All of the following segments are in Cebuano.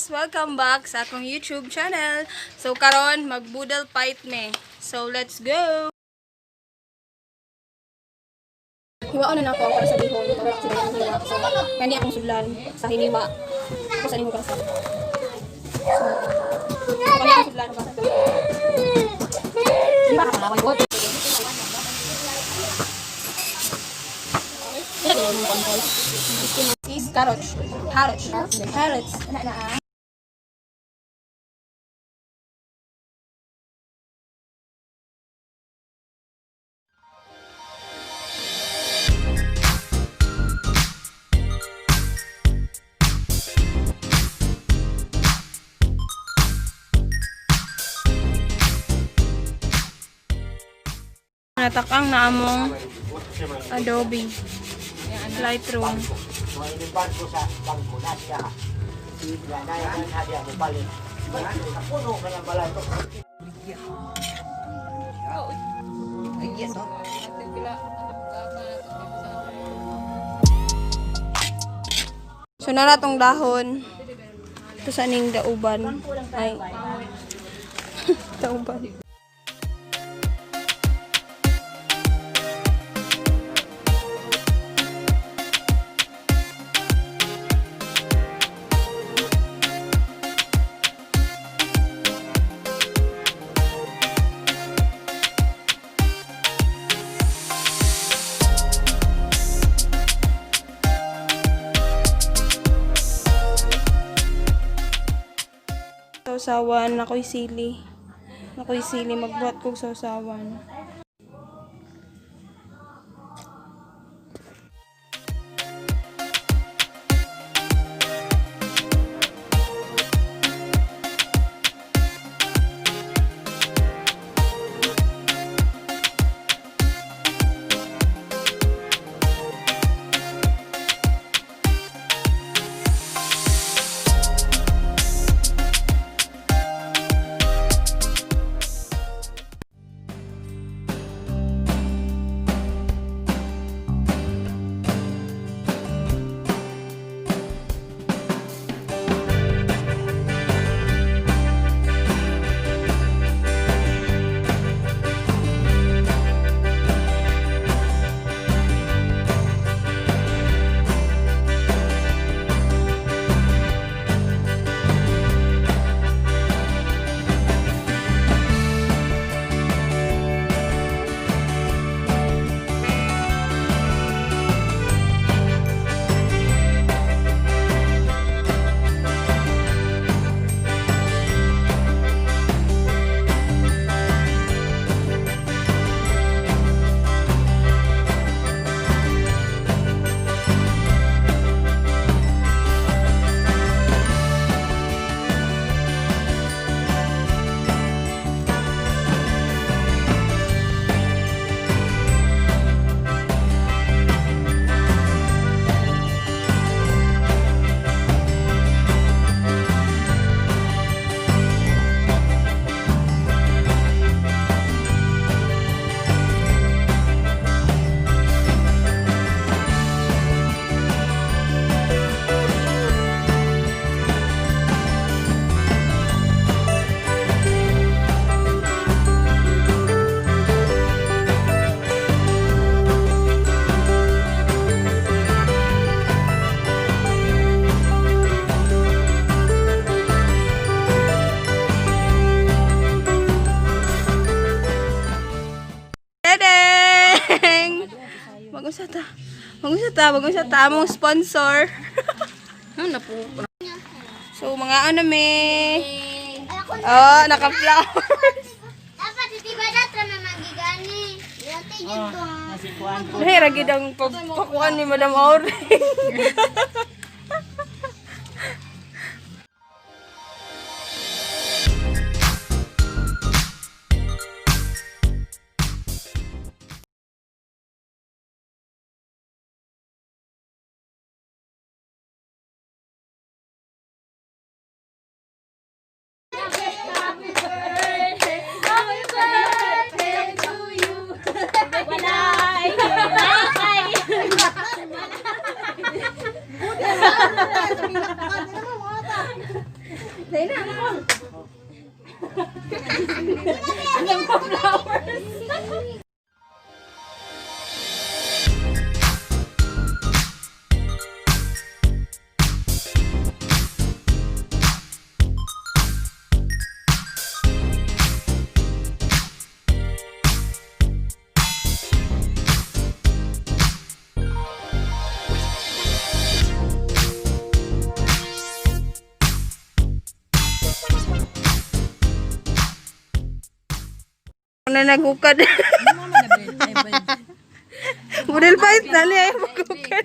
Guys! Welcome back sa akong YouTube channel. So karon magbudal fight me. So let's go! Hiwaon na nako para sa bihon, para sa hiwa. So kani akong sudlan sa hiniwa. Ako sa nimo sa. So kani akong sudlan ba? Di ba ka ko? Is carrots. Carrots. Carrots. Na na. Natakang na among Adobe Lightroom. Ko sa bangko na siya. Na yan hadiah mo palit. Puno ka ng balay. So nara tong dahon. Ito sa ning dauban. Ay. Dauban. Sausawan, ako'y sili. Ako'y sili, magbuhat kog sausawan. Dedeng! Mag-usa ta. Mag-usa ta, mag-usa ta among sponsor. Ano na po? So mga ano me. Oh, naka-flowers. Dapat hindi ba datra na magigani? Yate yun to. Lahi ra gid ang pagpakuan ni Madam Aure. na naghukad. Budel fight dali ay maghukad.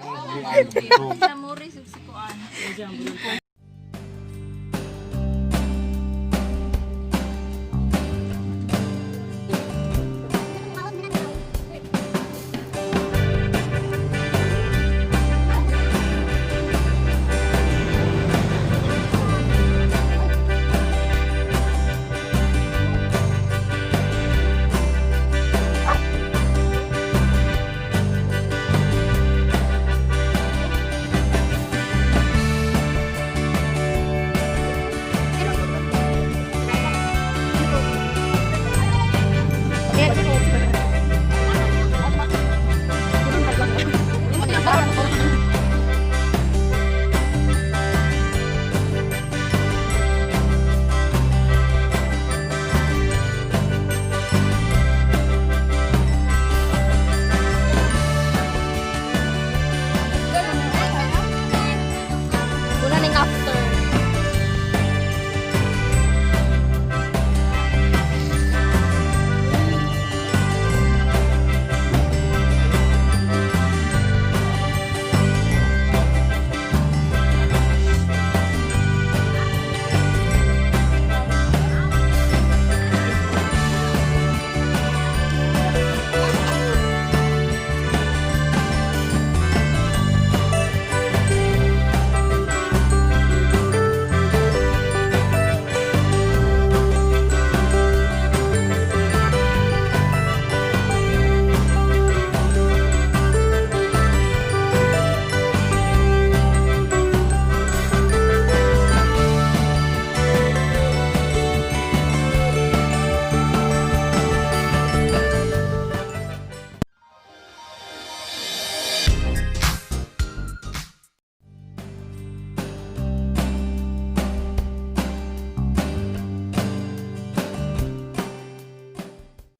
Una ning after.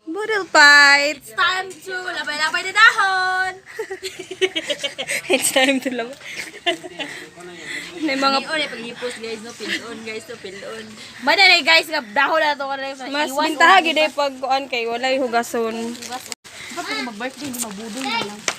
Budel fight. It's time to labay-labay na dahon! It's time to love. May mga Pilion eh, paghipos guys, no? Pilion guys, no? Pilion. Madali guys, nga dahon na to. mas bintaha gid ay pag kuan kay walay hugason. Dapat kung mag-birthday, hindi mabudol na lang.